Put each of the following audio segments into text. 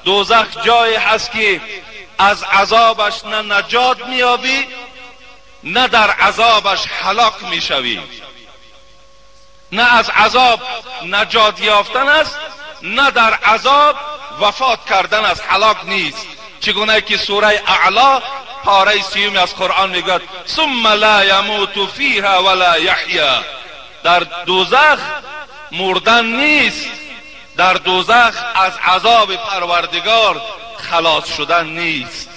دوزخ جایی هست که از عذابش نه نجات میابی، نه در عذابش هلاک میشوی. نه از عذاب نجات یافتن است، نه در عذاب وفات کردن است، هلاک نیست. چگونه که سوره اعلا پاره سیوم از قرآن میگوید ثم لا یموت فیها ولا یحیا. در دوزخ مردن نیست، در دوزخ از عذاب پروردگار خلاص شدن نیست.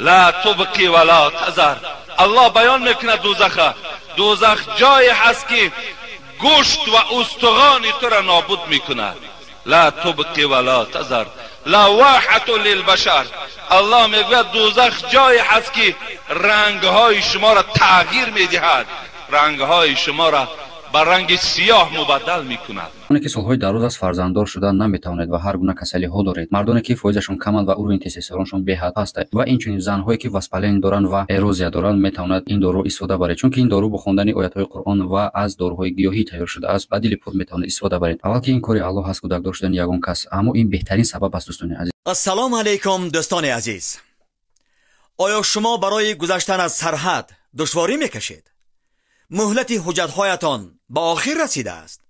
لا تبقی ولا تذر. الله بیان میکند دوزخ، دوزخ جایی هست که گوشت و استخوان تو را نابود میکند. لا تبقی ولا تذر لواحة للبشر. الله میگوید دوزخ جایی هست که رنگهای شما را تغییر میدهد، رنگهای شما را به رنگ سیاه مبدل میکند. Оне ки солҳои дароз аст фарзанддор шуда наметавонед ва ҳар гуна касалиҳо доред, мардоне ки фоизашон каманд ва уровень тестостероншон беҳад паст ва инчунин занҳое ки воспаление доранд ва эрозия доранд, метавонад ин доруро истифода баред, чунки ин дору бо хондани оятҳои Қуръон ва аз доруҳои гиёҳӣ тайёр шудааст. Ба дили пур метавонед истифода баред. Аввал ки ин кори Аллоҳ ҳаст, кӯдакдор шудани ягон кас, аммо ин беҳтарин сабаб аст, дӯстони азиз. Ассалому алайкум, дӯстони азиз. Оё шумо барои гузаштан аз сарҳад душворӣ мекашед? Муҳлати ҳуҷҷатҳоятон ба охир расидааст?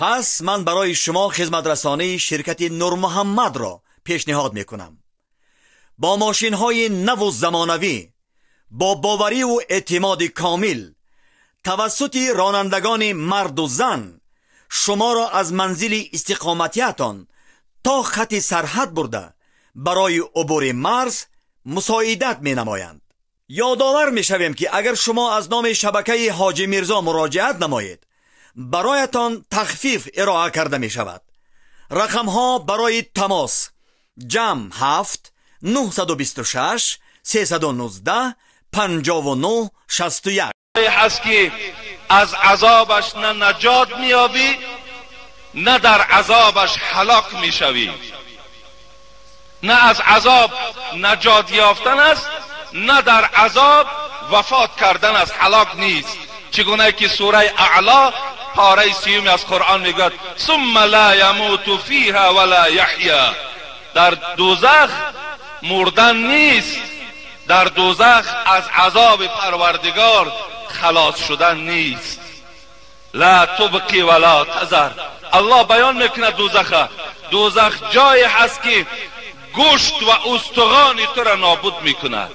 Пас ман барои шумо хизматрасонии ширкати Нурмуҳаммадро пешниҳод мекунам. Бо мошинҳои наву замонавӣ, бо бовариву эътимоди комил, тавассути ронандагони марду зан шуморо аз манзили истиқоматиятон то хати сарҳад бурда барои убури марз мусоидат менамоянд. Ёдовар мешавем, ки агар шумо аз номи шабакаи Ҳоҷи Мирзо муроҷиат намоед, бароятон тахфиф ироа карда мешавад. Рақамҳо барои тамос: +7 926 319 59 61. هست که از عذابش نه نجات میابی، نه در عذابش هلاک میشوی. نه از عذاب نجات یافتن است، نه در عذاب وفات کردن است، هلاک نیست. چگونه که سوره اعلا پاره سیوم از قرآن میگوید ثم لا یموت فیها ولا یحیا. در دوزخ مردن نیست، در دوزخ از عذاب پروردگار خلاص شدن نیست. لا تبقی ولا تذر. الله بیان میکند دوزخ، دوزخ جایی هست که گوشت و استخوان تو را نابود میکند.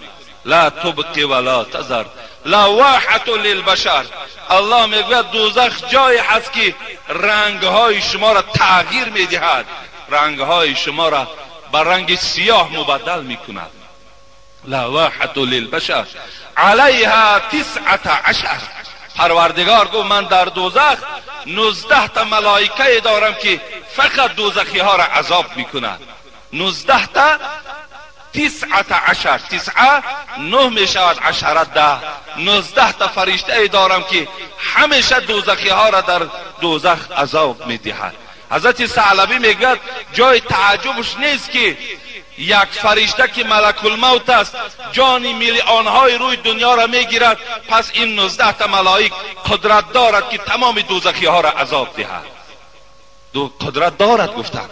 لا تبقی ولا تذر لواحة للبشر. الله میگوید دوزخ جایی هست که رنگهای شما را تغییر میدهد، رنگهای شما را به رنگ سیاه مبدل میکند. لواحة للبشر علیها 19. پروردگار گفت من در دوزخ 19 تا ملائکه دارم که فقط دوزخی ها را عذاب میکند. 19 تا 19، 9 9 میشود، 10 10. 19 تا فرشته دارم که همیشه دوزخی ها را در دوزخ عذاب میدهد. حضرت ثعلبی میگوید جای تعجبش نیست که یک فرشته که ملک الموت است جان میلیون‌های روی دنیا را میگیرد، پس این 19 تا ملائک قدرت دارد که تمام دوزخی ها را عذاب دهد. دو قدرت دارد گفتند.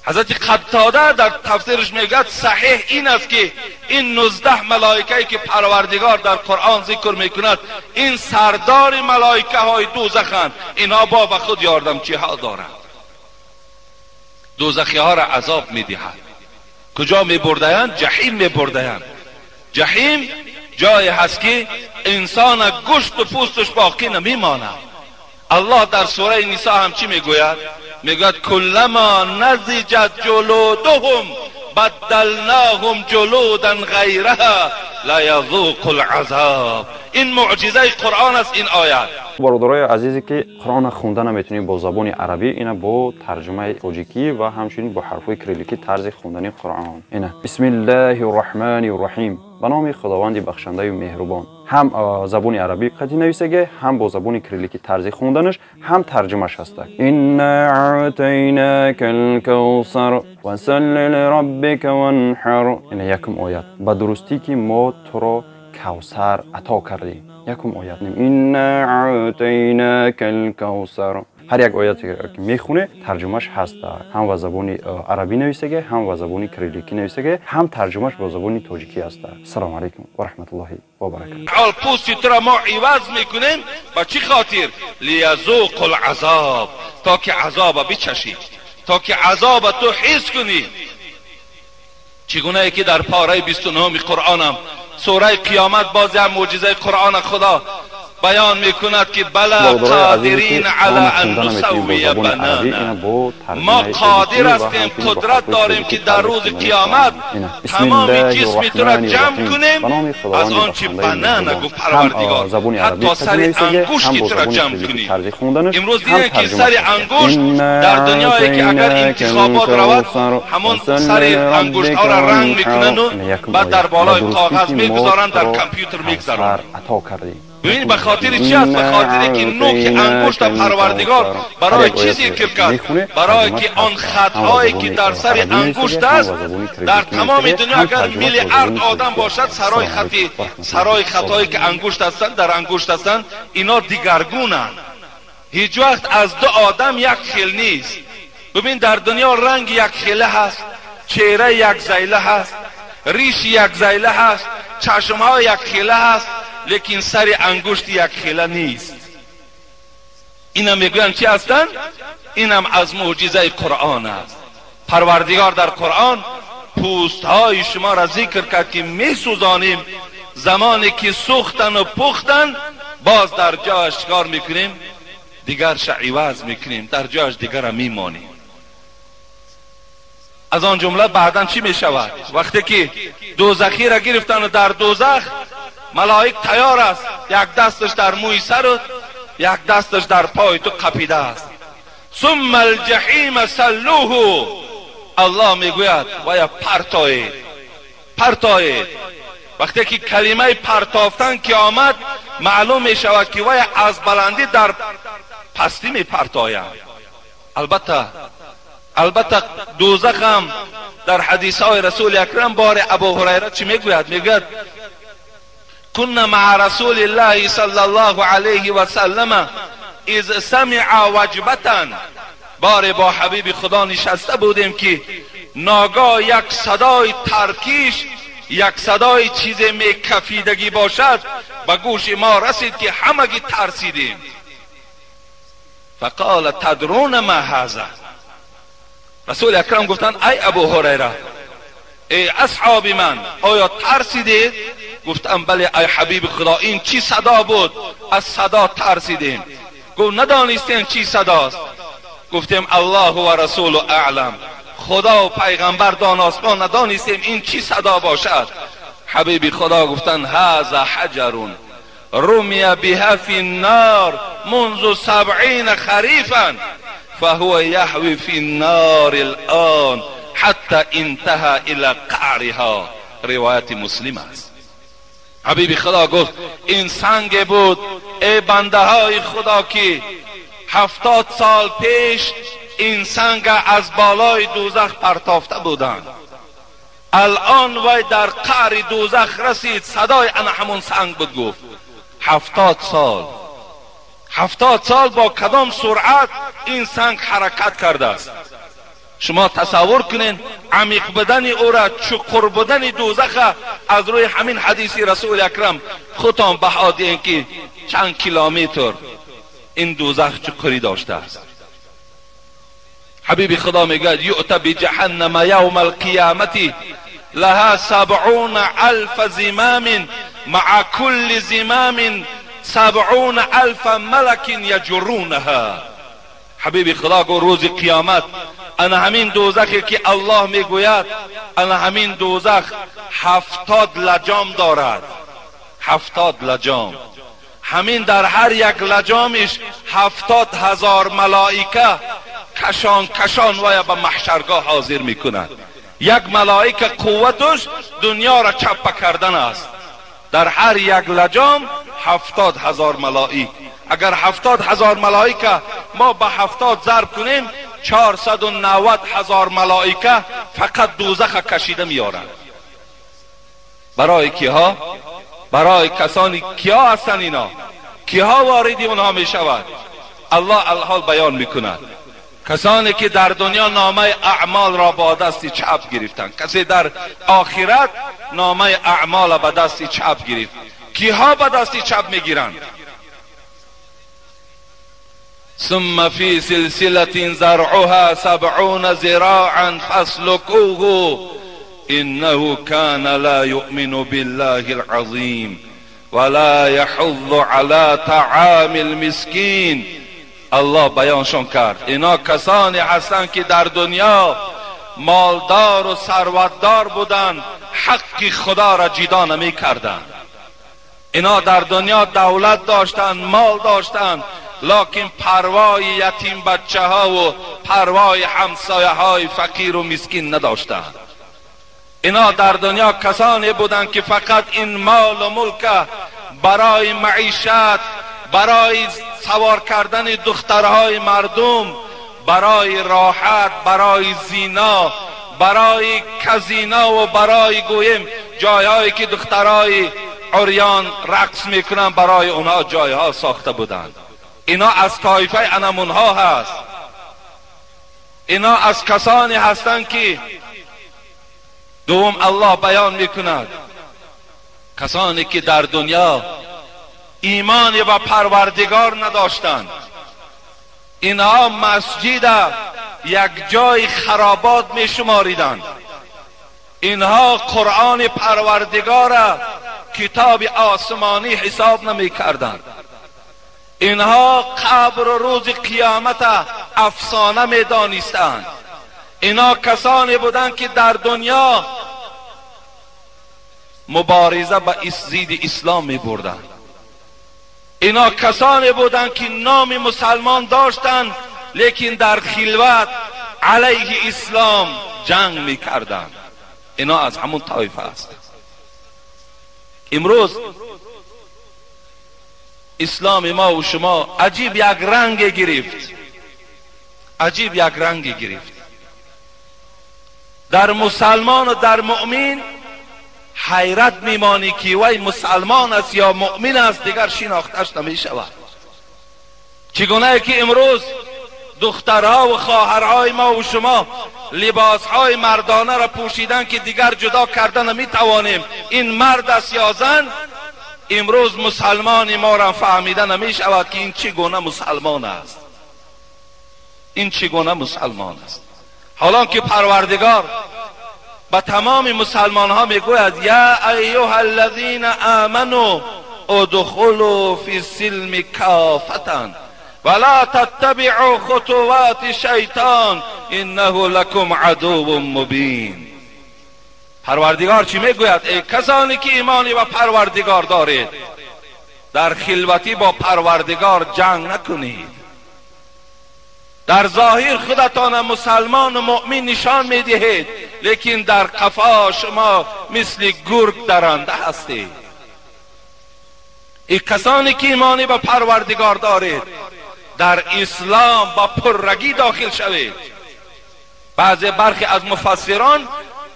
حضرت قتاده در تفسیرش میگوید صحیح این است که این 19 ملائکه که پروردگار در قرآن ذکر میکند این سردار ملائکه های دوزخند، اینها با به خود یاردمچی ها دارند، دوزخی ها را عذاب میدهند. کجا میبرده‌اند؟ جحیم میبرده‌اند. جحیم جایی هست که انسان گوشت و پوستش باقی نمیماند. الله در سوره نساء هم چی میگوید؟ میگوید کلما نضجت جلودهم بدلناهم جلودا غیرها لیذوقوا العذاب. این معجزه قرآن است این آیت. Бародарои азизе, ки Қуръонро хонда наметавонед бо забони арабӣ, ина бо тарҷумаи тоҷикӣ ва ҳамчунин бо ҳарфҳои кирилликӣ тарзи хондани Қуръон. Ина: Бисмиллаҳи рраҳмани рраҳим, ба номи Худованди бахшандаю меҳрубон. Ҳам забони арабӣ қатъи нависаге, ҳам бо забони кирилликӣ тарзи хонданаш, ҳам тарҷумаш ҳастак. Инна аътайнака лкавсар фасалли лираббика ванҳар. Ина якум оят: ба дурустӣ ки мо туро Кавсар ато кардем. Якум оят: инна аътайнака лкавсар. Ҳар як ояте ки мехоне, тарҷумаш ҳаст, ҳам ба забони арабӣ нависаге, ҳам ба забони кирилликӣ нависаге, ҳам тарҷумаш бо забони тоҷикӣ аст. Ассалому алайкум ва раҳматуллоҳи ва баракатуҳ. Ҳол пӯсти туро мо иваз мекунем ба чӣ хотир? Лиязуқу лазоб, то ки азоба бичашӣ, то ки азоба ту ҳис кунӣ. Чигунае ки дар пораи 29 Қуръонам сураи Қиёмат боз як мӯъҷизаи Қуръона Худо баён мекунад ки бала қодирин ала ан нусаввия банана, мо қодир ҳастем, қудрат дорем ки дар рӯзи қиёмат тамоми ҷисми тура ҷамъ кунем аз он чи банана гуфт Парвардигор, ҳатто сари ангушти тура ҷамъ кунем. Имрӯз дидем ки сари ангушт дар дунёе ки агар интихобот равад, ҳамон сари ангуштҳоро ранг мекунанду баъд дар болои коғаз мегузоранд, дар компютер мегузаронанд. ببین به خاطر چی است؟ به خاطر که نوک انگشت پروردگار برای چی ذکر کرد؟ برای که آن خطهایی که در سر انگشت است در تمام دنیا اگر میلیارد آدم باشد، سرای خطایی که انگشت هستند در انگشت هستند، اینا دیگرگونند. هیچ وقت از دو آدم یک خیل نیست. ببین در دنیا رنگ یک خیله هست، چهره یک زیله هست، ریش یک زیله هست، چشمها یک خیله هست، لیکن سر انگشت یک خیله نیست. اینم میگویند چی هستند؟ اینم از معجزه قرآن است. پروردگار در قرآن پوست های شما را ذکر کرد که میسوزانیم، زمانی که سوختن و پختن باز در جایش چکار میکنیم؟ دیگرش عوض میکنیم، در جایش دیگر را میمانیم. از آن جمله بعدا چی میشود؟ وقتی که دوزخی را گرفتن و در دوزخ ملائک تیار است، یک دستش در موی سر و یک دستش در پای تو قپیده است. ثم الجحیم صلوه، الله میگوید و یا پرتایید، پرتایید. وقتی که کلمه پرتافتن که آمد، معلوم میشود که وی از بلندی در پستی میپرتاید. البته دوزخ هم در حدیث های رسول اکرم بار ابو هریره چی میگوید؟ میگوید كنا مع رسول الله صلى الله عليه وسلم اذ سمع وجبة، بار با حبیب خدا نشسته بودیم که ناگاه یک صدای ترکیش، یک صدای چیز میکفیدگی باشد به گوش ما رسید که همگی ترسیدیم. فقال تدرون ما هذا، رسول اکرم گفتند ای ابو هریره، ای اصحاب من، آیا ترسیدید؟ گفتم بله ای حبیب خدا، این چی صدا بود؟ از صدا ترسیدیم. گفت ندانستیم چی صداست؟ گفتیم الله و رسول اعلم، خدا و پیغمبر داناست، ما ندانستیم این چی صدا باشد. حبیب خدا گفتند هذا حجر رمی بها فی النار منذ 70 خریفا فهو یهوی فی النار الان حتی انتهى الى قعرها. روایت مسلم است. حبیب خدا گفت این سنگ بود ای بنده های خدا که 70 سال پیش این سنگ از بالای دوزخ پرتافته بودند، الان وی در قعر دوزخ رسید، صدای انا همون سنگ بود. گفت 70 سال، 70 سال با کدام سرعت این سنگ حرکت کرده است؟ شما تصور کنین عمیق بودن او را، چقر بودن دوزخ از روی همین حدیث رسول اکرم خودتان بها دهین که چند کیلومتر این دوزخ چقری داشته است. حبیب خدا میگوید یؤت بجهنم یوم القیامت لها 70,000 زمام مع کل زمام 70,000 ملک یجرونها. حبیب خدا گفت روز قیامت انا همین دوزخی که الله میگوید، انا همین دوزخ 70 لجام دارد، 70 لجام. همین در هر یک لجامش 70,000 ملائکه کشان کشان ویا به محشرگاه حاضر میکند. یک ملائکه قوتش دنیا را چپه کردن است. در هر یک لجام 70,000 ملائک. اگر 70,000 ملائکه ما به 70 ضرب کنیم، 490,000 ملائکه فقط دوزخ کشیده میارند. برای کیها؟ برای کسانی کیا هستند اینا؟ کیها وارد اونها می شود؟ الله الحال بیان میکند کسانی که در دنیا نامه اعمال را با دست چپ گرفتند، کسی در آخرت نامه اعمال به دست چپ گرفت. کیها به دست چپ میگیرند؟ ثم فی سلسلة زرعها 70 ذراعا فاسلكوه انه كان لا يؤمن بالله العظیم ولا يحض على طعام المسکین. الله بیانشان کرد اینا کسانی هستند که در دنیا مالدار و ثروتدار بودند، حق خدا را جدا نمی کردند. اینا در دنیا دولت داشتند، مال داشتند، لکن پروای یتیم بچه ها و پروای همسایه های فقیر و مسکین نداشتند. اینا در دنیا کسانی بودند که فقط این مال و ملک برای معیشت، برای سوار کردن دخترهای مردم، برای راحت، برای زینا، برای کزینا و برای گویم جایهایی که دخترهای عریان رقص میکنن برای اونها جایها ساخته بودند. اینا از طایفه انمونها هست. اینا از کسانی هستند که دوم الله بیان میکند کسانی که در دنیا ایمان و پروردگار نداشتند، اینها مسجد یک جای خرابات می شماریدند. اینها قرآن پروردگار کتاب آسمانی حساب نمی کردند. اینها قبر و روز قیامت افسانه می دانستند. اینا کسانی بودند که در دنیا مبارزه با ضد اسلام می بردند. اینا کسانی بودند که نام مسلمان داشتند لیکن در خلوت علیه اسلام جنگ می کردند. اینا از همون طایفه است. امروز اسلام ما و شما عجیب یک رنگ گرفت، عجیب یک رنگ گرفت. در مسلمان و در مؤمن حیرت میمانی که وی مسلمان است یا مؤمن است، دیگر شناختش نمی شود. چگونه که امروز دخترها و خواهرهای ما و شما لباسهای مردانه را پوشیدن که دیگر جدا کردن نمی توانیم این مرد است یا زن، امروز مسلمان ما را فهمیده نمی شود که این چگونه مسلمان است، این چگونه مسلمان است. حالا که پروردگار به تمام مسلمان ها میگوید یا ایها الذین آمنوا ادخلوا فی السلم کافة ولا تتبعوا خطوات الشیطان انه لکم عدو مبین. پروردگار چی میگوید؟ ای کسانی که ایمانی و پروردگار دارید، در خلوتی با پروردگار جنگ نکنید. در ظاهر خودتان مسلمان و مؤمن نشان میدهید، لیکن در قفا شما مثل گرگ درنده هستید. ای کسانی که ایمانی به پروردگار دارید، در اسلام با پررگی داخل شوید. بعضی برخی از مفسران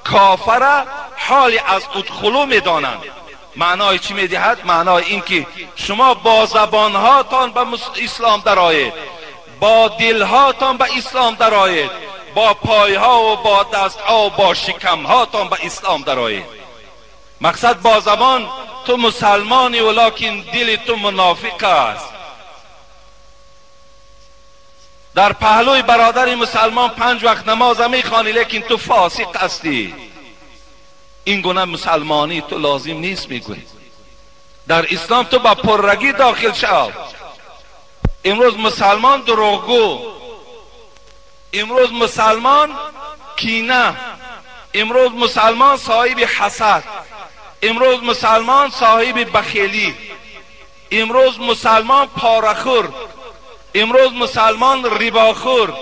کافر حال از ادخلو میدانند. معنای چی میدهد؟ معنای این که شما با زبانهاتان به اسلام درآیید، با دلهاتان به اسلام درآیید، با پایها و با دستها و با شکمهاتان به اسلام درآیید. مقصد با زبان تو مسلمانی ولیکن دل تو منافق است. در پهلوی برادر مسلمان 5 وقت نماز میخوانی لیکن تو فاسق هستی. این گونه مسلمانی تو لازم نیست. میگویی در اسلام تو با پررگی داخل شو. امروز مسلمان دروغگو، امروز مسلمان کینه، امروز مسلمان صاحب حسد، امروز مسلمان صاحب بخیلی، امروز مسلمان پاره‌خور، امروز مسلمان رباخور،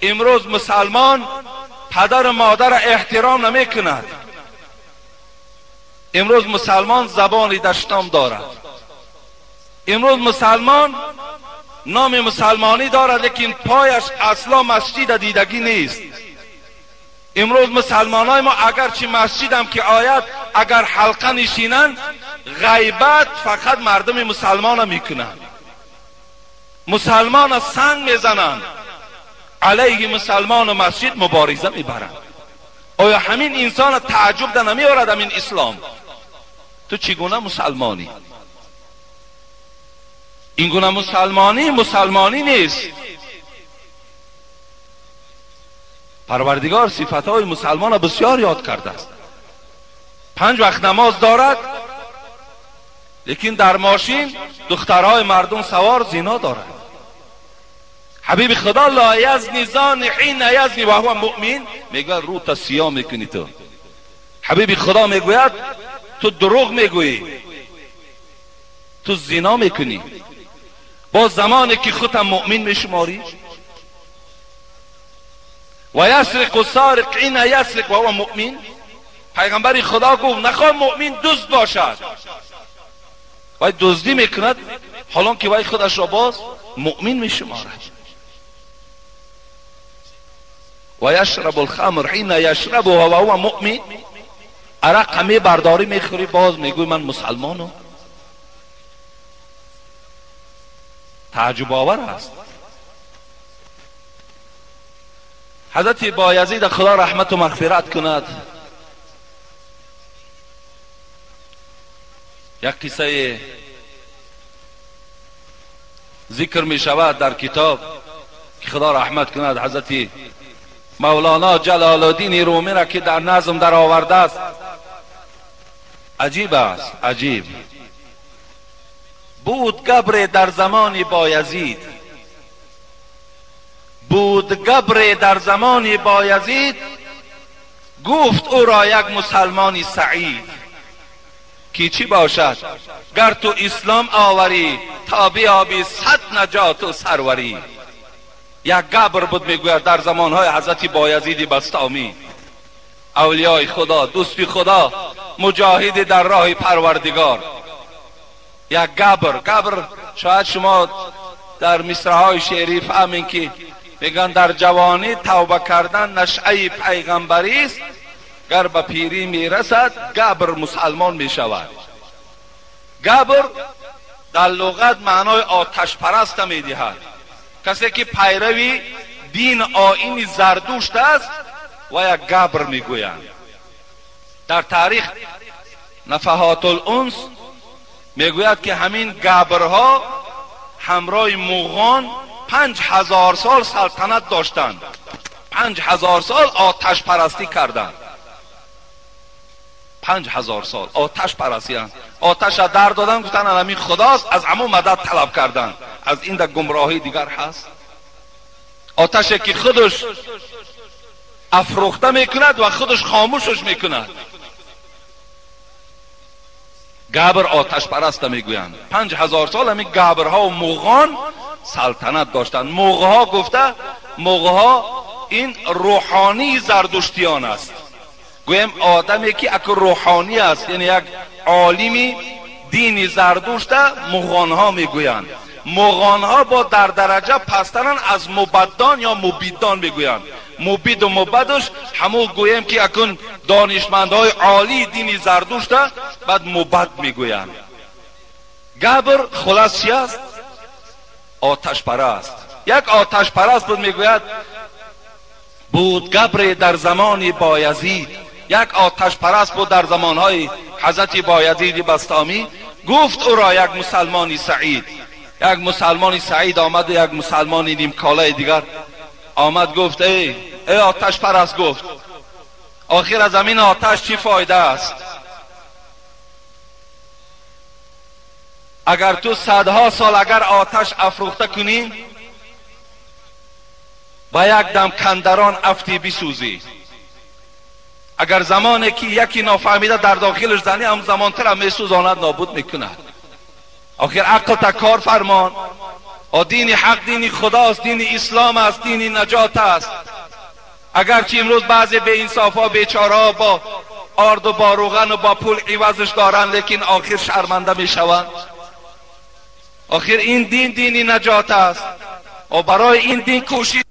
امروز مسلمان پدر و مادر احترام نمی کند، امروز مسلمان زبان دشنام دارد، امروز مسلمان نام مسلمانی دارد لیکن پایش اصلا مسجد دیدگی نیست. امروز مسلمان های ما اگرچه مسجد هم که آید، اگر حلقه نشینند غیبت فقط مردم مسلمان میکنند. مسلمان سنگ میزنند، علیه مسلمان و مسجد مبارزه میبرند. آیا همین انسان تعجب در نمیارد همین اسلام؟ تو چگونه مسلمانی؟ این گونه مسلمانی مسلمانی نیست. پروردگار صفتهای مسلمان را بسیار یاد کرده است. 5 وقت نماز دارد، لیکن در ماشین دخترهای مردم سوار زنا دارد. حبیب خدا لا یزنی زانی حین یزنی و هو مؤمن، میگه رو تا سیاه میکنی تو. حبیب خدا میگوید تو دروغ میگویی، تو زنا میکنی، با زمانی که خودت مؤمن میشماری. و یسرق السارق حین یسرق و هو مؤمن. پیغمبر خدا گفت نخواه مؤمن دزد باشد، وای دزدی میکند حالان که وای خودش را باز مؤمن میشمارد. و یشرب الخمر حین یشرب و هو مؤمن. عرق همه برداری میخوری باز میگوی من مسلمانم. تعجب آور است. حضرت بایزید خدا رحمت و مغفرت کند، یک قصه ذکر می شود در کتاب که خدا رحمت کند حضرت مولانا جلال الدین رومی را که در نظم در آورده است. عجیب است، عجیب. بود گبر در زمان بایزید، بود گبر در زمان بایزید، گفت او را یک مسلمانی سعید، که چی باشد گر تو اسلام آوری، تا بیابی 100 نجات و سروری. یک گبر بود میگوید در زمانهای حضرت بایزید بسطامی، اولیای خدا، دوستی خدا، مجاهد در راه پروردگار. یک گبر، گبر شاید شما در مصرع‌های شعری فهمین که میگن در جوانی توبه کردن نشأه پیغمبری است، گر به پیری میرسد گبر مسلمان میشود. گبر در لغت معنای آتش پرست میدهد، کسی که پیروی دین آیین زردشت است و یک گبر میگویند. در تاریخ نفحات الانس میگوید که همین گبرها همراه مغان 5000 سال سلطنت داشتند، 5000 سال آتش پرستی کردند، 5000 سال آتش پرستی. آتش را در دادن، گفتن همین خداست، از همون مدد طلب کردن. از این در گمراهی دیگر هست؟ آتشی که خودش افروخته میکند و خودش خاموشش میکند. گبر آتش پرست میگویند. 5000 سال همین گبرها و مغان سلطنت داشتند. مغها گفته، مغها این روحانی زردشتیان است. گویم آدمی که اک روحانی است، یعنی یک عالمی دین زردشت، مغانها میگویند. مغانها با در درجه پسترن از مبدان یا مبیدان میگویند. مبید و مبدش همو گویم که اکن دانشمندهای عالی دین زردشت بعد مبد میگویند. گبر خلاص چی است؟ آتش پرست. یک آتش پرست بود میگوید بود گبر در زمان بایزید. یک آتش پرست بود در زمانهای حضرت بایزید بسطامی، گفت او را یک مسلمانی سعید. یک مسلمانی سعید آمد و یک مسلمانی نیمکاله دیگر آمد، گفت ای آتش پرست، گفت آخر از همین آتش چی فایده است؟ اگر تو صدها سال اگر آتش افروخته کنی، با یک دم کندران افتی بسوزی. اگر زمانی که یکی نافهمیده در داخلش زنی، هم زمان تر هم میسوزاند، نابود میکند. آخر عقل تا کار فرمان. دین حق دین خداست، دین اسلام است، دین نجات است. اگرچه امروز بعضی به انصافا بیچاره با آرد و با روغن و با پول عوضش دارن، لیکن آخر شرمنده میشوند. آخر این دین دین نجات است و برای این دین کوشش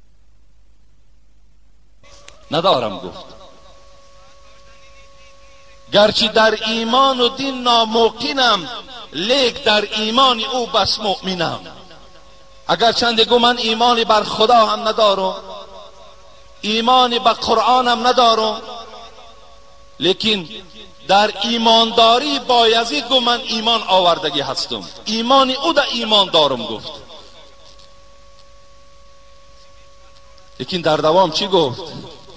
ندارم. گفت گرچه در ایمان و دین ناموقنم، لیک در ایمان او بس مؤمنم. اگر چند گو من ایمانی بر خدا هم ندارم، ایمانی به قرآن هم ندارم، لیکن در ایمانداری بایزید گو من ایمان آوردگی هستم، ایمانی او در ایمان دارم گفت. لیکن در دوام چی گفت؟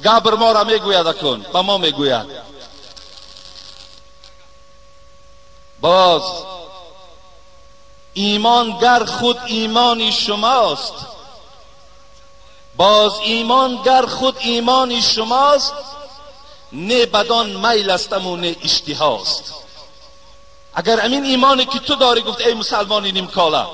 گبر ما را میگوید اکن به ما میگوید باز ایمان گر خود ایمانی شماست، باز ایمان گر خود ایمانی شماست، نه بدان میل استم و نه اشتهاست. اگر امین ایمانی که تو داری گفت ای مسلمانی نیمکاله،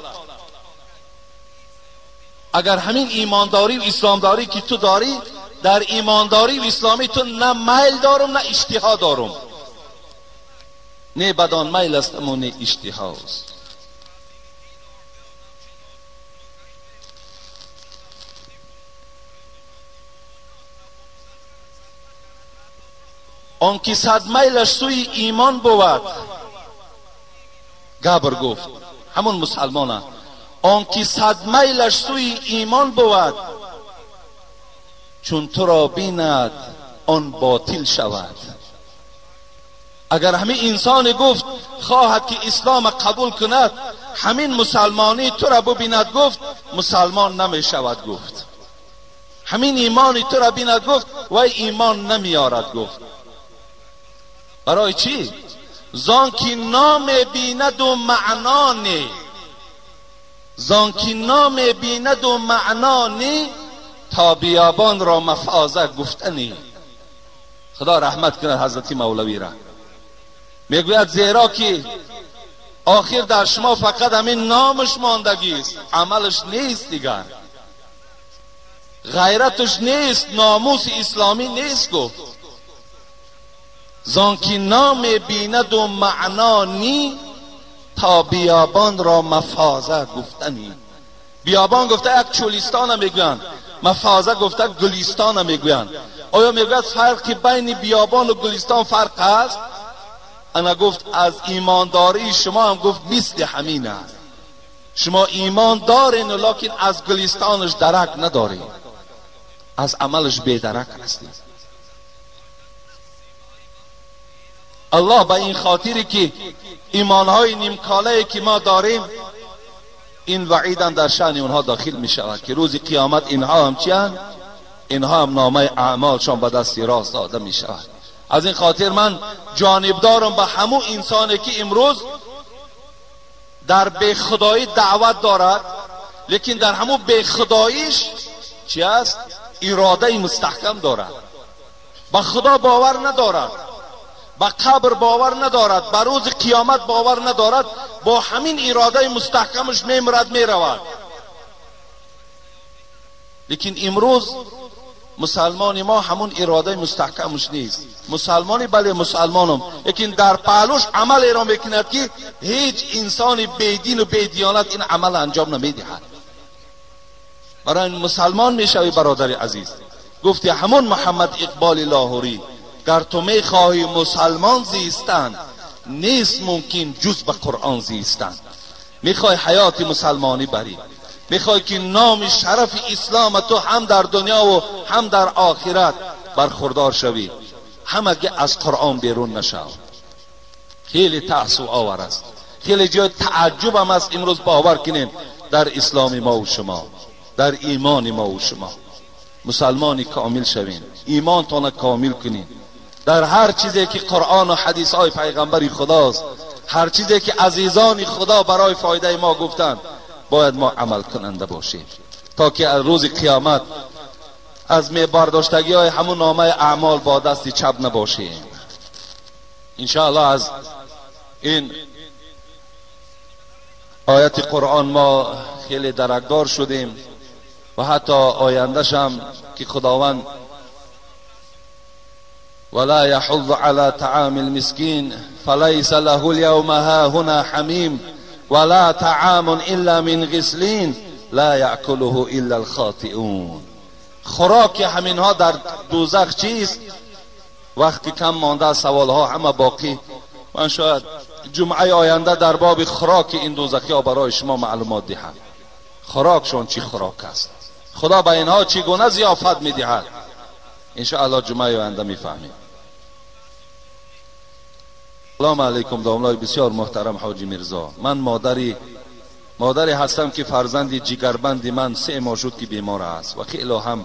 اگر همین ایمانداری و اسلامداری که تو داری، در ایمانداری و اسلامی تو نه میل دارم نه اشتها دارم، نه بدان میل استم و نه اشتهاست. آن که صد میلش سوی ایمان بود، گبر گفت همون مسلمانه، آن که صد میلش سوی ایمان بود، چون تو را بیند آن باطل شود. اگر همین انسان گفت خواهد که اسلام قبول کند، همین مسلمانی تو را ببیند گفت مسلمان نمی شود گفت، همین ایمانی تو را بیند گفت وی ایمان نمیارد گفت. برای چی؟ زان که نام بیند و معنا نی، زان که نام بیند و معنا نی، تا بیابان را مفازه گفتنی. خدا رحمت کند حضرت مولوی را. میگوید زیرا که آخر در شما فقط همین نامش ماندگی است، عملش نیست دیگر، غیرتش نیست، ناموس اسلامی نیست گفت. زان که نام بیند و معنا نی، تا بیابان را مفازه گفتنی. بیابان گفته یک چولیستان میگویند، مفازه گفته گلستان میگویند. آیا میگوید فرقی بین بیابان و گلستان فرق است؟ انا گفت از ایمانداری شما هم گفت مثل همین است، شما ایمان دارین لکن از گلستانش درک ندارین، از عملش بیدرک هستید. الله به این خاطری که ایمانهای نیمکاله که ما داریم، این وعید هم در شأن اونها داخل می شود که روز قیامت اینها هم چی هن؟ اینها هم نامه اعمالشان به دست راست داده می شود. از این خاطر من جانبدارم به همون انسانی که امروز در بی خدایی دعوت دارد، لیکن در همون بی خداییش چی است؟ اراده مستحکم دارد، به خدا باور ندارد، به قبر باور ندارد، به روز قیامت باور ندارد، با همین اراده مستحکمش میمرد میرود. لیکن امروز مسلمان ما همون اراده مستحکمش نیست. مسلمانی بله مسلمانم، لیکن در پهلوش عمل را میکند که هیچ انسان بیدین و بیدیانت این عمل انجام نمیدهد. برای مسلمان میشوی برادر عزیز. گفتی همون محمد اقبال لاهوری، گر تو میخواهی مسلمان زیستن، نیست ممکن جز به قرآن زیستن. میخوای حیات مسلمانی بری، میخوای که نام شرف اسلام تو هم در دنیا و هم در آخرت برخوردار شوی، همگی از قرآن بیرون نشو. خیلی تأسف آور است، خیلی جای تعجب هم است امروز باور کنیم در اسلام ما و شما، در ایمان ما و شما. مسلمانی کامل شوین، ایمانتان کامل کنین در هر چیزی که قرآن و حدیث های پیغمبر خداست، هر چیزی که عزیزان خدا برای فایده ما گفتند، باید ما عمل کننده باشیم تا که از روز قیامت از می برداشتگی های همون نامه اعمال با دست چپ نباشیم. انشاءالله از این آیت قرآن ما خیلی درکدار شدیم و حتی آینده‌ش هم که خداوند ولا يحض على طعام المسكين فليس له اليوم هاهنا حميم ولا طعام الا من غسلين لا يأكله الا الخاطئون. خوراک همینها در دوزخ چیست؟ وقتی کم مانده سوالها همه باقی. من شاید جمعه آینده در باب خوراک این دوزخی ها برای شما معلومات دهم. خوراکشون چی خوراک است، خدا به اینها چگونه ضیافت میدهد. انشاءالله جمعه آینده میفهمیم. سلام علیکم داملای بسیار محترم حاجی میرزا. من مادری هستم که فرزند جگربند من 3 ماه شد که بیمار است و خیلی هم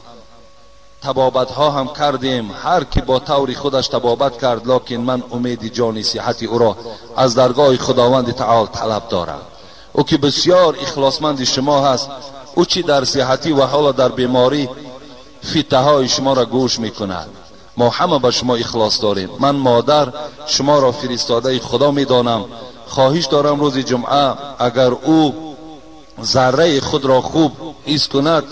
طبابت ها هم کردیم، هر کی با طور خودش طبابت کرد، لکن من امید جانی صحت او را از درگاه خداوند تعالی طلب دارم. او که بسیار اخلاصمند شما هست، او چی در صحتی و حالا در بیماری فتنه های شما را گوش میکند. ما همه به شما اخلاص داریم. من مادر شما را فرستاده خدا میدانم. خواهش دارم روز جمعه اگر او ذره خود را خوب حس کند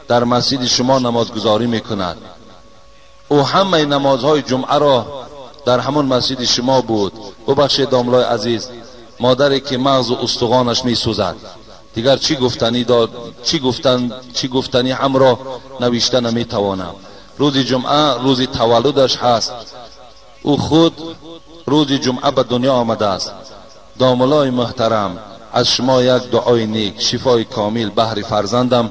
در مسجد شما نمازگذاری میکند. او همه نمازهای جمعه را در همان مسجد شما بود. ببخشید داملای عزیز، مادری که مغز و استخوانش میسوزد، دیگر چی گفتنی داد، چی گفتنی هم را نوشته نمیتوانم. روز جمعه روز تولدش هست، او خود روز جمعه به دنیا آمده است. داملای محترم، از شما یک دعای نیک، شفای کامل بهر فرزندم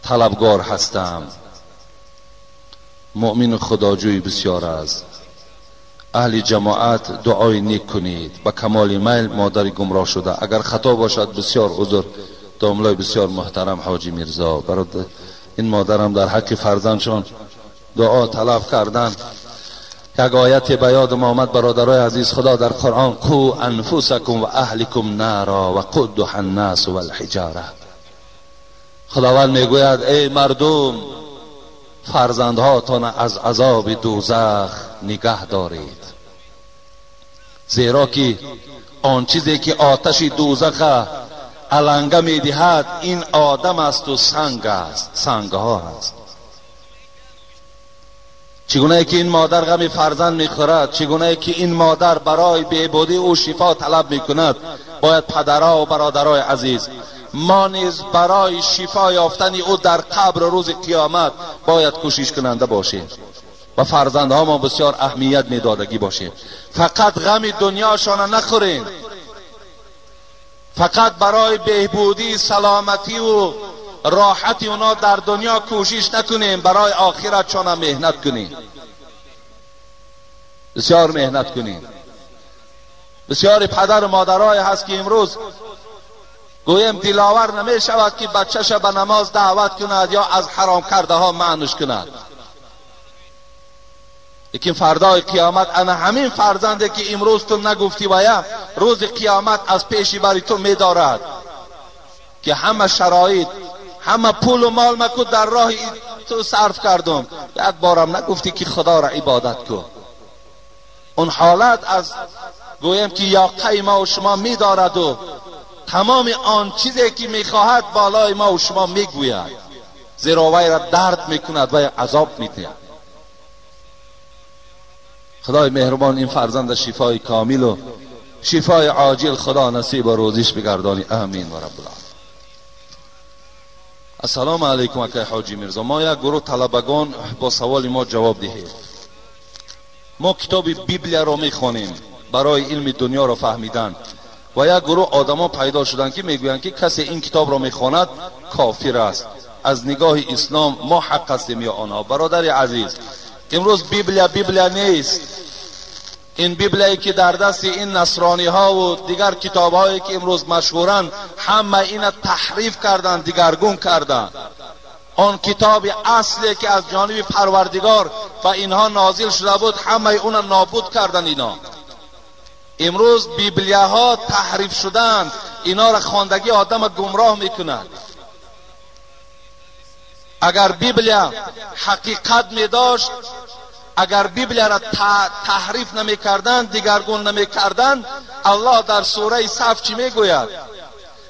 طلبگار هستم. مؤمن خداجوی بسیار است. اهل جماعت دعای نیک کنید. به کمال میل مادر گمراه شده، اگر خطا باشد بسیار عذر. داملای بسیار محترم حاجی میرزا، برای این مادرم در حق فرزندشان دعا طلب کردن. یک آیت به یادم آمد برادرای عزیز، خدا در قرآن قو انفسکم و اهلکم نارا و قودها الناس والحجاره. خداوند میگوید ای مردم، فرزندهاتان از عذاب دوزخ نگه دارید، زیرا که آن چیزی که آتش دوزخ علنگه میدهد این آدم است و سنگ است، سنگ ها است. چگونه که این مادر غم فرزند میخورد، چگونه که این مادر برای بهبودی او شفا طلب میکند، باید پدرها و برادرای عزیز ما نیز برای شفا یافتن او در قبر روز قیامت باید کوشش کننده باشیم و فرزندها ما بسیار اهمیت میدادگی باشیم. فقط غم دنیاشان نخوریم، فقط برای بهبودی سلامتی و راحتی اونا در دنیا کوشش نکنیم، برای آخرتشان مهنت کنیم، بسیار مهنت کنیم. بسیار پدر و مادرای هست که امروز گویم دلاور نمی شود که بچه‌ش به نماز دعوت کند یا از حرام کرده ها منعش کند، لیکن فردای قیامت انا همین فرزنده که امروز تو نگفتی و یا روز قیامت از پیشی بری تو میدارد که همه شرایط، همه پول و مال مکو در راه تو صرف کردم، یک بارم نگفتی که خدا را عبادت کن. اون حالت از گویم که یاقه ما و شما میدارد و تمام آن چیزی که میخواهد بالای ما و شما میگوید، زیرا وی را درد میکند و عذاب میدهد. خدای مهربان این فرزند شفای کامل و شفای عاجل خدا نصیب و روزیش بگردانی، آمین و رب العالمین. السلام علیکم اکای حاجی میرزا. ما یک گروه طلبگان با سوال ما جواب دهید. ما کتاب بیبلیا را میخوانیم برای علم دنیا را فهمیدن و یک گروه آدما پیدا شدند که میگویند که کسی این کتاب را میخواند کافر است. از نگاه اسلام ما حق هستیم یا آنها؟ برادر عزیز، امروز بیبلیا بیبلیا نیست. این بیبلیایی که در دست این نصرانی ها و دیگر کتاب هایی که امروز مشهورند، همه این تحریف کردند، دیگرگون کردند. آن کتاب اصلی که از جانب پروردگار و اینها نازل شده بود، همه اون نابود کردند. اینا امروز بیبلیه ها تحریف شدند، اینا را خواندگی آدم گمراه میکند. اگر بیبلیا حقیقت می داشت، اگر بیبلیا را تحریف نمی کردند، دیگرگون نمی کردند، الله در سوره صف چی می گوید؟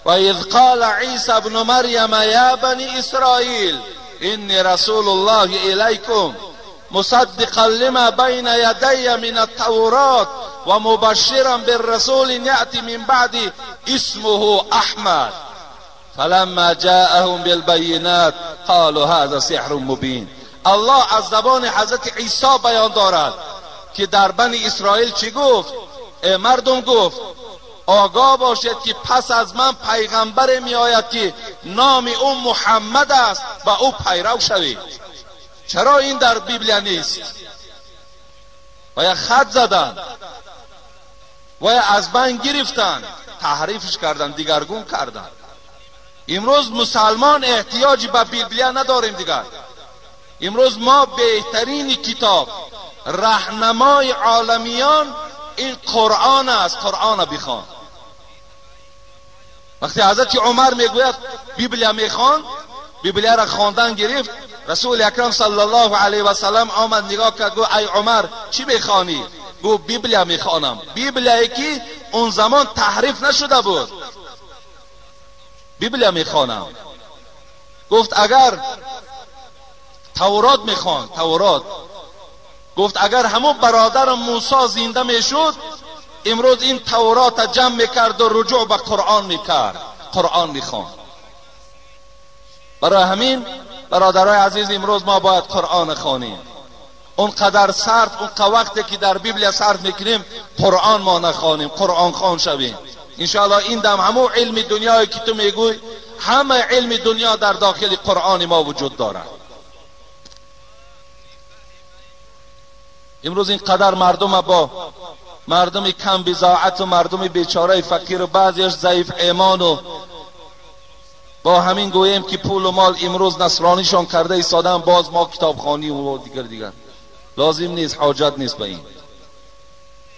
و اذ قال عیسی ابن مریم یا بنی اسرائیل انی رسول الله الیکم مصدقا لما بین یدی من التورات و مبشرا بالرسول یأتی من بعد اسمه احمد فلما جاءهم بالبینات قالوا هذا سحر مبین. الله از زبان حضرت عیسی بیان دارد که در بنی اسرائیل چی گفت؟ ای مردم، گفت آگاه باشید که پس از من پیغمبر می آید که نام او محمد است و او پیرو شوید. چرا این در بیبلیا نیست؟ و یا خط زدن و یا از بین گرفتن، تحریفش کردن، دیگرگون کردن. امروز مسلمان احتیاجی به بیبلیا نداریم دیگر. امروز ما بهترین کتاب، رهنمای عالمیان این قرآن است. قرآن بخوان. وقتی حضرت عمر میگوید بیبلیا میخوان، بیبلیا را خواندن گرفت، رسول اکرم صلی الله علیه و سلم آمد نگاه کرد، گفت ای عمر چی میخوانی؟ گفت بیبلیا میخوانم. بیبلیایی که اون زمان تحریف نشده بود، بیبلیا میخوانم. گفت اگر تورات میخوان، تورات. گفت اگر همون برادر موسی زنده میشد امروز این تورات جمع میکرد و رجوع به قرآن میکرد، قرآن میخوان. برای همین برادرای عزیز امروز ما باید قرآن خوانیم. اونقدر صرف، اون وقتی که در بیبلیا صرف میکنیم قرآن ما نخوانیم، قرآن خوان شویم. انشاءالله این دم همو علم دنیایی که تو میگوی، همه علم دنیا در داخل قرآن ما وجود دارد. امروز اینقدر مردم با مردم کم بضاعت و مردم بیچاره فقیر و بعضیش ضعیف ایمان و با همین گوییم که پول و مال امروز نصرانیشان کرده ایستادن، باز ما کتابخوانی و دیگر لازم نیست، حاجت نیست به این.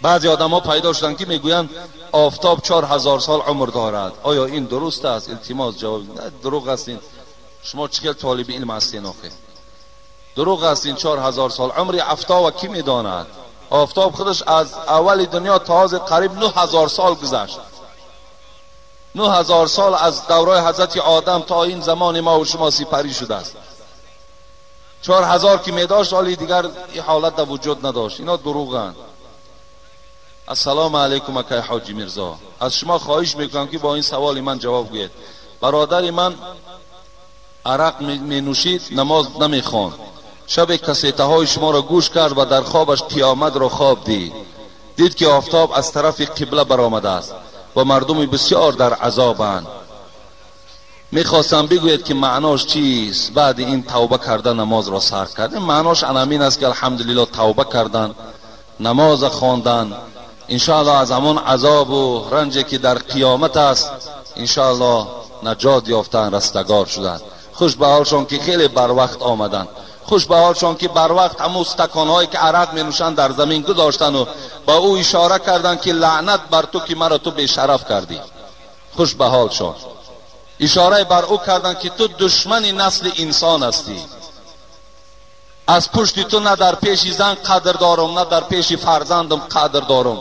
بعضی آدم ها پیدا شدن که میگویند آفتاب 4000 سال عمر دارد. آیا این درست است؟ التماس جواب. نه، دروغ است. شما چقدر طالب علم هستین آخه؟ دروغ است. این 4000 سال عمر آفتاب کی میداند؟ آفتاب خودش از اول دنیا تا حاضر قریب 9000 سال گذشت. 9000 سال از دورای حضرت آدم تا این زمان ما و شما سپری شده است. 4000 که میداشت حالی دیگر این حالت در وجود نداشت. اینا دروغند. السلام علیکم اکای حاجی میرزا، از شما خواهش میکنم که با این سوال من جواب گویید. برادر من عرق می نوشید، نماز نمیخواند. شب کسیته های شما را گوش کرد و در خوابش قیامت را خواب دید. دید که آفتاب از طرف قبله برآمده است و مردم بسیار در عذابند. میخواستم بگوید که معناش چیست؟ بعد این توبه کردن نماز را سر کرد. معناش انامین است که الحمدلله توبه کردن، نماز خواندن، انشاءالله از همان عذاب و رنجی که در قیامت است انشاءالله نجات یافتن، رستگار شدن. خوش به حالشان که خیلی بر وقت آمدن. خوش به حالشان که بر وقت همون استکانهایی که عرق می نوشند در زمین گذاشتن و با او اشاره کردن که لعنت بر تو که مرا تو بی‌شرف کردی. خوش به حالشان. اشاره بر او کردن که تو دشمن نسل انسان هستی. از پشت تو نه در پیش زن قدر دارم، نه در پیش فرزندم قدر دارم.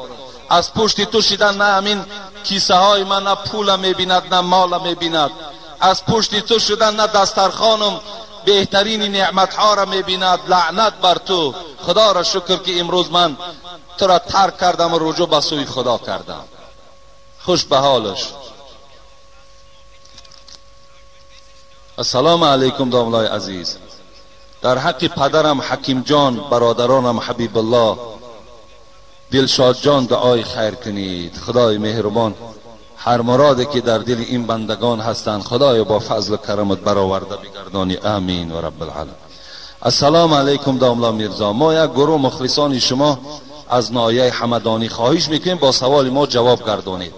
از پشت تو شدن نه همین کیسه های من نه پول میبیند نه مال میبیند. از پشت تو شدن نه دسترخوانم بهترین نعمت ها را میبیند. لعنت بر تو. خدا را شکر که امروز من تو را ترک کردم و رجوع به سوی خدا کردم. خوش به حالش. السلام علیکم داملای عزیز. در حق پدرم حکیم جان، برادرانم حبیب الله، دلشاد جان دعای خیر کنید. خدای مهربان هر مرادی که در دل این بندگان هستند خدای با فضل و کرمت برآورده بگردانی. آمین و رب العالمین. السلام علیکم داملا میرزا. ما یک گروه مخلصان شما از ناحیه حمدانی خواهش میکنیم با سوال ما جواب گردانید.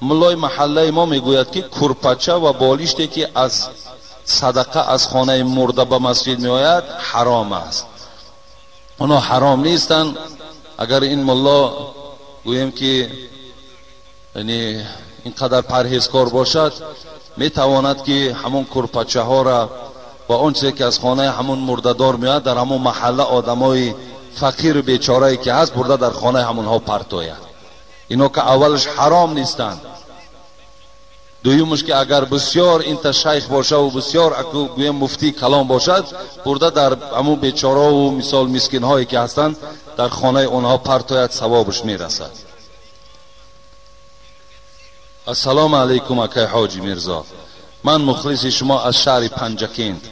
ملای محله ما میگوید که کرپچه و بالشتی که از صدقه از خانه مرده به مسجد میآید حرام است. اونا حرام نیستن. اگر این ملا گوییم که یعنی اینقدر پرهیزکار باشد میتواند که همون کرپچه ها را و اون چیزی که از خانه همون مرده‌دار میاد در همون محله آدمای فقیر بیچاره که هست برده در خانه همونها پرتوید. اینا که اولش حرام نیستند. دویمش که اگر بسیار این تا شیخ باشه و بسیار گویم مفتی کلام باشد برده در همون بیچاره و مثال مسکین هایی که هستند در خانه اونها پرتوید، ثوابش میرسد. السلام علیکم اکای حاجی میرزا. من مخلص شما از شهر پنجکند.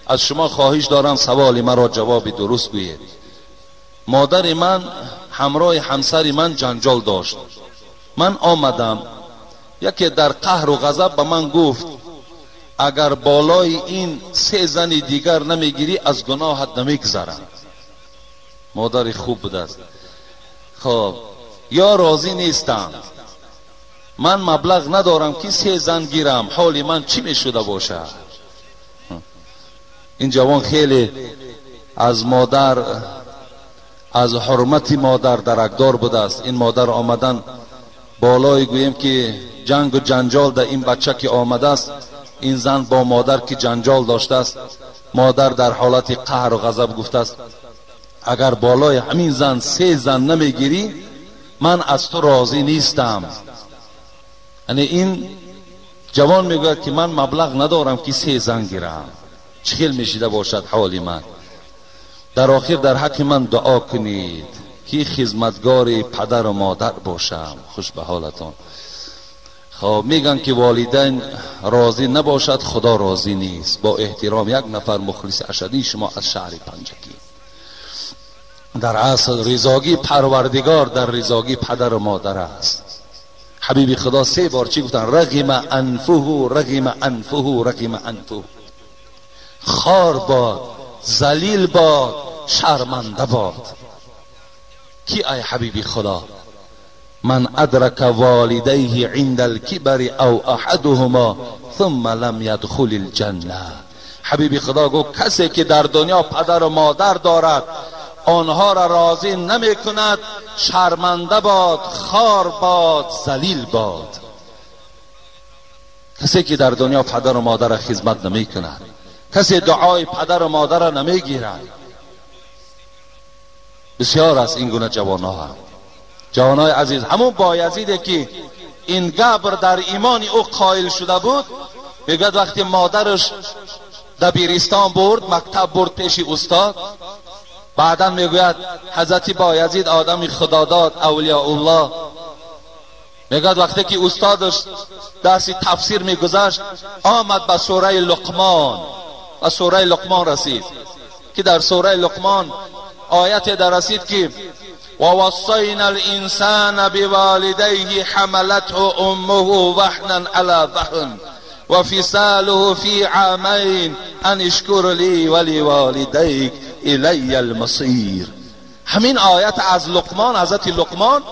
از شما خواهش دارم سوال مرا جواب درست گویید. مادر من ҳамроҳи ҳамсари ман ҷанҷол дошт. Ман омадам, яке дар қаҳру ғазаб ба ман гуфт: агар болои ин се зани дигар намегирӣ, аз гуноҳат намегзарам. Модари хуб будааст. Хоб, ё розӣ нестам, ман маблағ надорам ки се зан гирам, ҳоли ман чӣ мешуда бошад? Ин ҷавон хеле аз модар, аз ҳурмати модар даракдор будааст. Ин модар омадан болои гӯем ки ҷангу ҷанҷол дар ин бача ки омадааст, ин зан бо модар ки ҷанҷол доштааст, модар дар ҳолати қаҳру ғазаб гуфтааст: агар болои ҳамин зан се зан намегирӣ, ман аз ту розӣ нестам. Яъне ин ҷавон мегӯяд ки ман маблағ надорам ки се зан гирам, чӣ хел мешида бошад ҳоли ман? Дар охир дар ҳаққи ман дуо кунед ки хизматгори падару модар бошам. Хуш ба ҳолатон. Хоб, мегӯянд ки волидайн розӣ набошад, худо розӣ нест. Бо эҳтиром як нафар мухлиси ашадии шумо аз шаҳри Панҷакӣ. Дар асл ризогии парвардигор дар ризогии падару модар аст. Ҳабиби худо се бор чӣ гуфтанд? Рағима анфуҳу, рағима анфуҳу, рағима анфуҳу. Хор бод, залил бод, шарманда бод. Ки ай ҳабиби худо? Ман адрака волидайҳи инда алкибари ав аҳадуҳумо сумма лам ядхули лҷанна. Ҳабиби худо гуфт: касе ки дар дунё падару модар дорад, онҳоро розӣ намекунад, шарманда бод, хор бод, залил бод. Касе ки дар дунё падару модарро хизмат намекунад, касе дуои падару модарро намегирад. Бисёр аст ин гуна ҷавонҳо ҳам. Ҷавонҳои азиз, ҳамун Боязиде ки ин габр дар имони ӯ қоил шуда буд, мегӯяд вақте модараш дабиристон бурд, мактаб бурд пеши устод, баъдан мегӯяд ҳазрати Боязид одами худодод, авлиёуллоҳ, мегӯяд вақте ки устодаш дарси тафсир мегузашт, омад ба сураи Луқмон, ба сураи Луқмон расид ки дар сураи Луқмон ояте дар расид ки ووصينا الإنسان بوالديه حملته أمه وهنا على وهن وفصاله في عامين أن اشكر لي ولوالديك إلي المصير. همین آیت از لقمان، حضرت لقمان،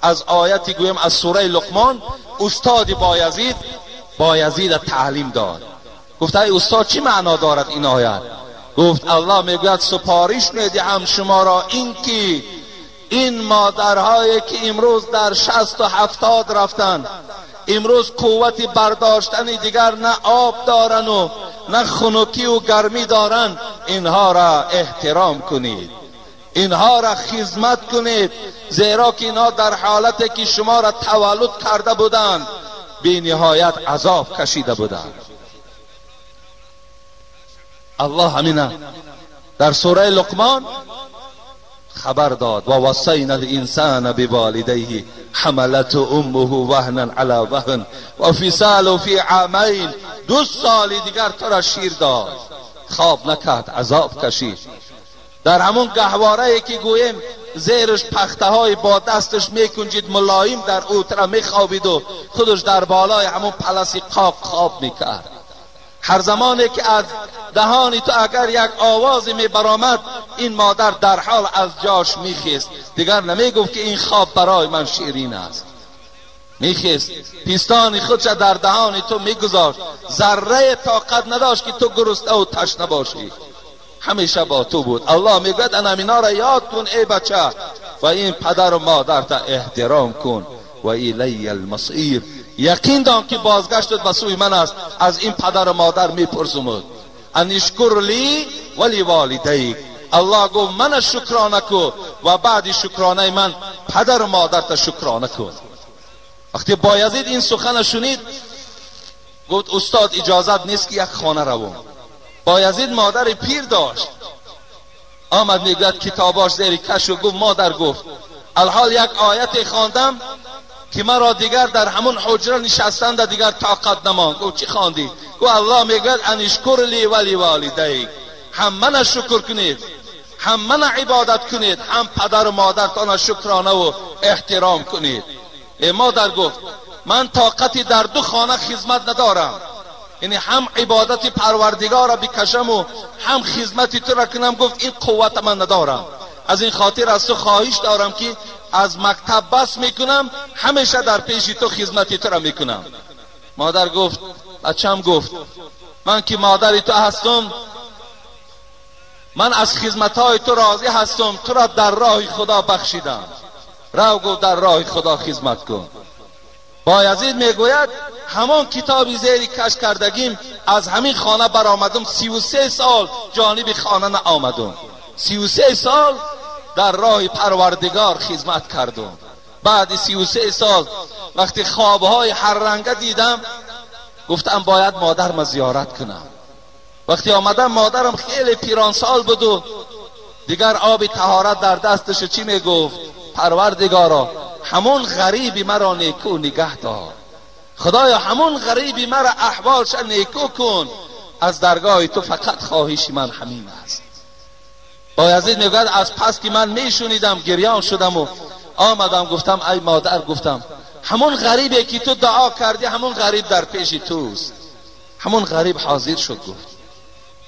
از آیتی گویم از سوره لقمان، استاد بایزید، بایزید تعلیم داد. گفت ای استاد چی معنا دارد این آیت؟ گفت الله میگوید سپارش میدهم شما را این که این مادرهایی که امروز در 60 و 70 رفتن، امروز قوت برداشتن دیگر نه آب دارن و نه خنکی و گرمی دارن، اینها را احترام کنید، اینها را خدمت کنید، زیرا که اینها در حالتی که شما را تولد کرده بودند بی نهایت عذاب کشیده بودند. الله همینه در سوره لقمان خبر داد: و وصینا الانسان بوالدیه حملته امه وهنا علی وهن و فصاله فی عامین. 2 سال دیگر تو را شیر داد، خواب نکرد، عذاب کشید. در همون گهواره که گوییم زیرش پخته های با دستش میکنجید، ملایم در او تره میخوابید و خودش در بالای همون پلسی قاق خواب میکرد. هر زمانی که از دهانی تو اگر یک آوازی می برآمد، این مادر در حال از جاش میخیست، دیگر نمیگفت که این خواب برای من شیرین است. میخیست، پیستان خودش در دهان تو میگذاشت، ذره طاقت نداشت که تو گرسنه و تشنه باشی، همیشه با تو بود. الله میگوید ان همینا را یاد کن ای بچه، و این پدر و مادر تا احترام کن. و الی المصیر، یقین دان که بازگشتت به سوی من است، از این پدر و مادر میپرسم. ان اشکر لی ولی والدیک. الله گفت من شکرانه کن و بعد شکرانه من پدر و مادرت شکرانه کن. وقتی بایزید این سخن شنید، گفت استاد اجازت نیست که یک خانه روم. بایزید مادر پیر داشت، آمد میگوید کتاباش زیر کش و گفت مادر، گفت الحال یک آیت خواندم که مرا دیگر در همون حجره نشستن در دیگر طاقت نماند. گفت چی خواندی؟ گفت الله میگوید ان اشکر لی ولی والدیک، هم من شکر کنید هم من عبادت کنید، هم پدر و مادرتان شکرانه و احترام کنید. مادر گفت من طاقتی در دو خانه خدمت ندارم، یعنی هم عبادت پروردگار را بکشم و هم خدمت تو را کنم. گفت این قوت من ندارم، از این خاطر از تو خواهش دارم که از مکتب بس میکنم، همیشه در پیش تو خدمت تو را میکنم. مادر گفت بچم، گفت من که مادر تو هستم، من از خدمتهای تو راضی هستم، تو را در راه خدا بخشیدم، رو گفت در راه خدا خدمت کن. بایزید میگوید همان کتابی زیری کش کردگیم از همین خانه برآمدم، 33 سال جانب خانه نآمدم، 33 سال در راه پروردگار خدمت کردم. بعد 33 سال وقتی خوابهای هر رنگه دیدم، گفتم باید مادرم زیارت کنم. وقتی آمدم مادرم خیلی پیرانسال بود و دیگر آب طهارت در دستش چی میگفت؟ پروردگارا همون غریبی مرا نیکو نگه دار، خدایا همون غریبی مرا احوالش نیکو کن، از درگاه تو فقط خواهش من همین است. بایزید میگوید از پس که من میشونیدم گریان شدم و آمدم گفتم ای مادر، گفتم همون غریبی که تو دعا کردی همون غریب در پیش توست. همون غریب حاضر شد. گفت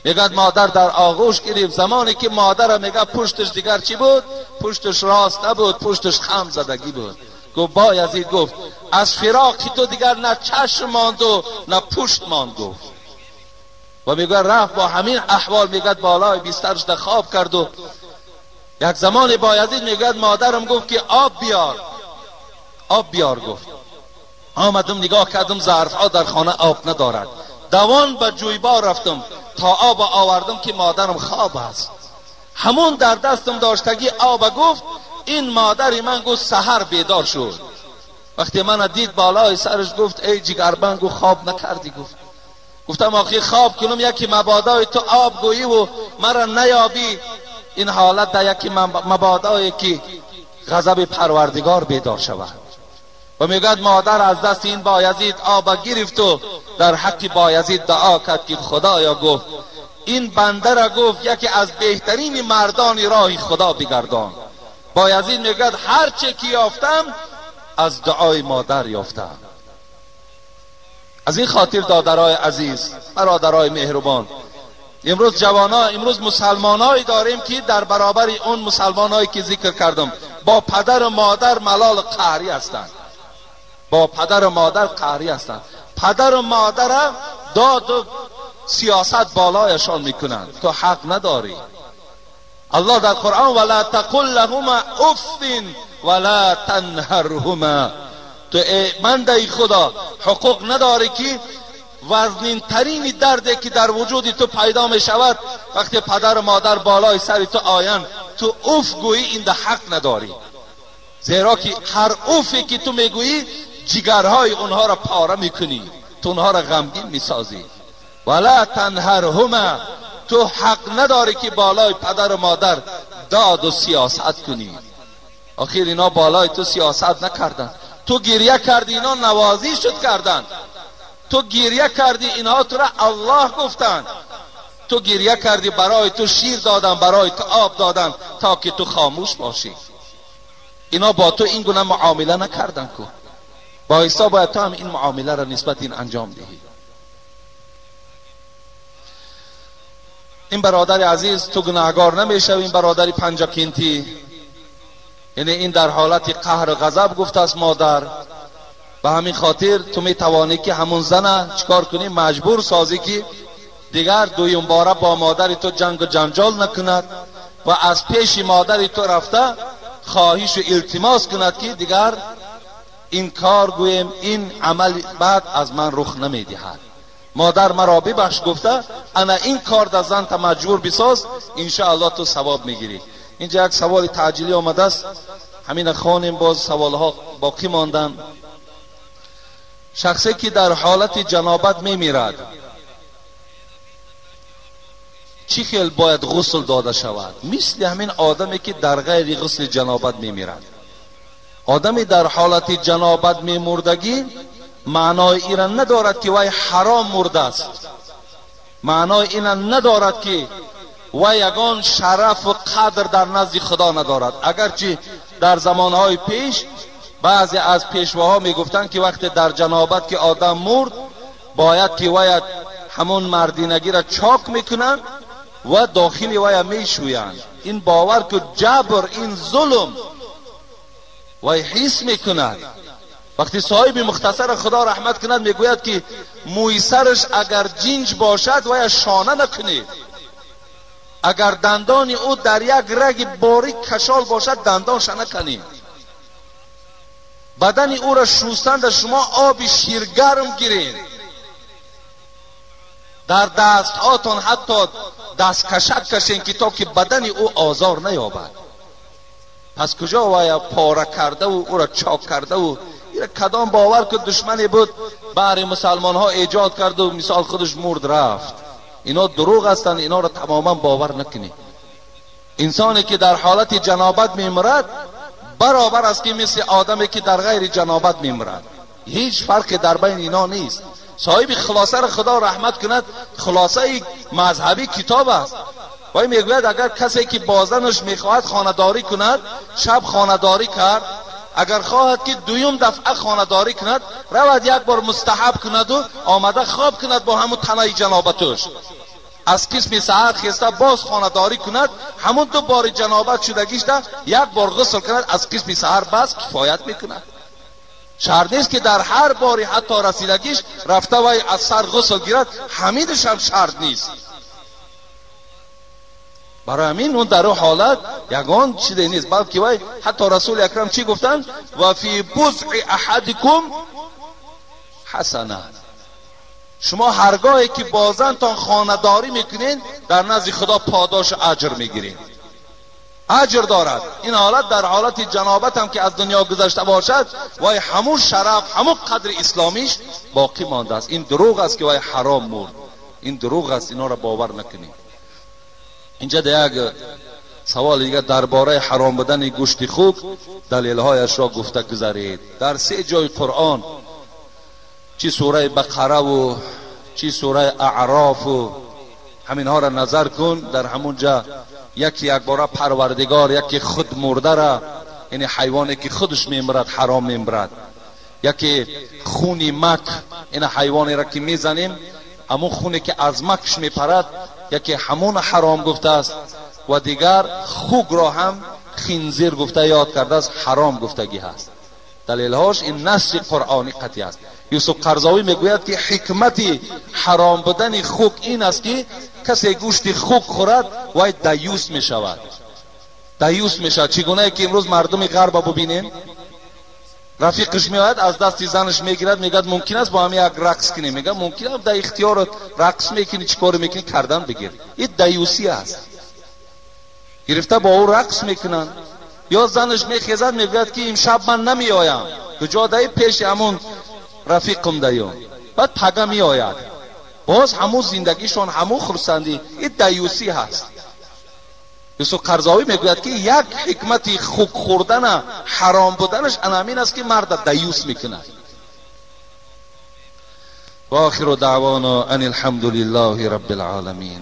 میگد مادر در آغوش گرفت. زمانی که مادر میگه پشتش دیگر چی بود؟ پشتش راست نبود، پشتش خم زدگی بود. گفت بایزید گفت از فراق تو دیگر نه چشم ماند و نه پشت ماند. گفت و میگه رفت با همین احوال، میگه بالای بسترش در خواب کرد. و یک زمان بایزید میگه مادرم گفت که آب بیار، آب بیار. گفت آمدم نگاه کردم ظرفها در خانه آب ندارد. دوان به جویبار رفتم تا آب آوردم که مادرم خواب است. همون در دستم داشتگی آب. گفت این مادر من گفت سحر بیدار شد. وقتی من دید بالای سرش گفت ای جگربند، گفت خواب نکردی؟ گفت گفتم آخی خواب کنم یکی مبادای تو آب گویی و مرا نیابی، این حالت در یکی مبادایی که غضب پروردگار بیدار شود. و میگد مادر از دست این بایزید آب گرفت و در حق بایزید دعا کرد که خدایا، گفت این بنده را گفت یکی از بهترین مردان راه خدا بگردان. بایزید میگد هر چه که یافتم از دعای مادر یافتم. از این خاطر دادرای عزیز، برادرای مهربان، امروز جوانا، امروز مسلمانایی داریم که در برابر اون مسلمانایی که ذکر کردم با پدر و مادر ملال قهری هستند، با پدر و مادر قهری هستند. پدر و مادر داد و سیاست بالایشان میکنند، تو حق نداری. الله در قرآن ولا تقل لهما اف ولا تنهرهما، تو ای بنده خدا حقوق نداری که وزنین ترین دردی که در وجود تو پیدا می شود وقتی پدر و مادر بالای سر تو آیند تو اوف گویی، این ده حق نداری. زیرا که هر اوفی که تو میگویی جگرهای اونها را پاره میکنی، تو اونها را غمگین میسازی. ولا تنهرهما، تو حق نداری که بالای پدر و مادر داد و سیاست کنی. آخر اینا بالای تو سیاست نکردن، تو گریه کردی اینا نوازی شد کردن، تو گریه کردی اینها تو را الله گفتن، تو گریه کردی برای تو شیر دادن، برای تو آب دادن تا که تو خاموش باشی. اینا با تو این گونه معامله نکردن که با حساب باید تو هم این معامله را نسبت این انجام دهی. این برادر عزیز تو گناهگار نمیشوی. این برادر پنجاکینتی، یعنی این در حالت قهر و غضب گفت است مادر، به همین خاطر تو میتوانی که همون زنه چیکار کنی؟ مجبور سازی که دیگر دویم باره با مادر تو جنگ و جنجال نکند و از پیش مادر تو رفته خواهش و التماس کند که دیگر این کار گویم این عمل بعد از من رخ نمیدهد، مادر مرا ببخش گفته انا این کار در زن تا مجبور بساز، انشاءالله تو ثواب میگیری. اینجا یک سوال تعجیلی آمده است، همین خانیم، باز سوالها باقی ماندن. شخصی که در حالت جنابت میمیرد چی خیل باید غسل داده شود؟ مثل همین آدمی که در غیر غسل جنابت میمیرد. آدمی در حالت جنابت میمردگی معنای این ندارد که وی حرام مرده است، معنای این ندارد که و یگان شرف و قدر در نزد خدا ندارد. اگرچه در زمانهای پیش بعضی از پیشواها میگفتند که وقتی در جنابت که آدم مرد باید که وی همون مردینگی را چاک میکنند و داخل وی میشویند. این باور که جبر، این ظلم وی حس میکند. وقتی صاحب مختصر خدا رحمت کند میگوید که موی سرش اگر جینج باشد وی شانه نکنید، اگر دندان او در یک رگ باریک کشال باشد دندانش نکنید، بدن او را شستند شما آب شیرگرم گیرید، در دست هاتان حتی دست کشک کشین که تا که بدن او آزار نیابد. پس کجا وی پاره کرده و او را چاک کرده و کدام باور که دشمنی بود برای مسلمان ها ایجاد کرد و مثال خودش مرد رفت. اینا دروغ هستند، اینا را تماما باور نکنید. انسانی که در حالت جنابت میمرد برابر است که مثل آدمی که در غیر جنابت میمرد، هیچ فرقی در بین اینا نیست. صاحب خلاصه را خدا رحمت کند، خلاصه مذهبی کتاب است. وی میگوید اگر کسی که با زنش میخواهد خانه‌داری کند، شب خانه‌داری کرد، اگر خواهد که دویم دفعه خانه‌داری کند، رود یک بار مستحب کند و آمده خواب کند با همون تنه جنابتش، از قسم سحر خسته باز خانه‌داری کند، همون دو بار جنابت شدگیش ده یک بار غسل کند، از قسم سحر بس کفایت میکند. شرط نیست که در هر باری حتی رسیدگیش رفته وی از سر غسل گیرد، همینش هم شرط نیست. برای همین اون در حالت یگان چیزی نیست، بلکه وی حتی رسول اکرم چی گفتن؟ و فی بضع احدکم حسنه. شما هرگاهی که با زنتان خانه‌داری میکنین در نزد خدا پاداش اجر میگیرین، اجر دارد. این حالت در حالت جنابت هم که از دنیا گذشته باشد وای همون شرف، همون قدر اسلامیش باقی مانده است. این دروغ است که وای حرام مرد، این دروغ است، اینا را باور نکنید. اینجا یک سوال دیگه درباره حرام بودن گوشت خوک دلیلهایش را گفته گذارید. در سه جای قرآن، چی سوره بقره و چی سوره اعراف و همینها را نظر کن، در همونجا یکی یک باره پروردگار یکی خود مرده را، یعنی حیوانی که خودش میمرد حرام میمرد، یکی خونی مک، این حیوانی را که میزنیم همون خونی که از مکش میپرد یکی همون حرام گفته است، و دیگر خوک را هم خنزیر گفته یاد کرده است، حرام گفتگی هست. دلیلهاش این نص قرآنی قطعی است. یوسف قرضاوی میگوید که حکمت حرام بودن خوک این است که کسی گوشت خوک خورد وای دیوس میشود، دیوس میشود. چگونه که امروز مردم غرب ببینین، رفیقش میآید از دست زنش میگیرد، میگه ممکن است با هم یک رقص کنیم، میگه ممکن است، در اختیارت رقص میکنی، چیکار میکنی کردن بگیر. این دیوسی است، گرفته با او رقص میکنن. یا زنش میخیزد میگوید که امشب من نمیآیم، کجا دایی؟ پیش همون رفیقم داییم. بعد پگه میآید، باز همون زندگیشون همون خرسندی. این دیوسی هست. یوسف قرضاوی میگوید که یک حکمت خوک خوردن حرام بودنش همین است که مرد دیوس میکند. و آخر دعوانا ان الحمد لله رب العالمین.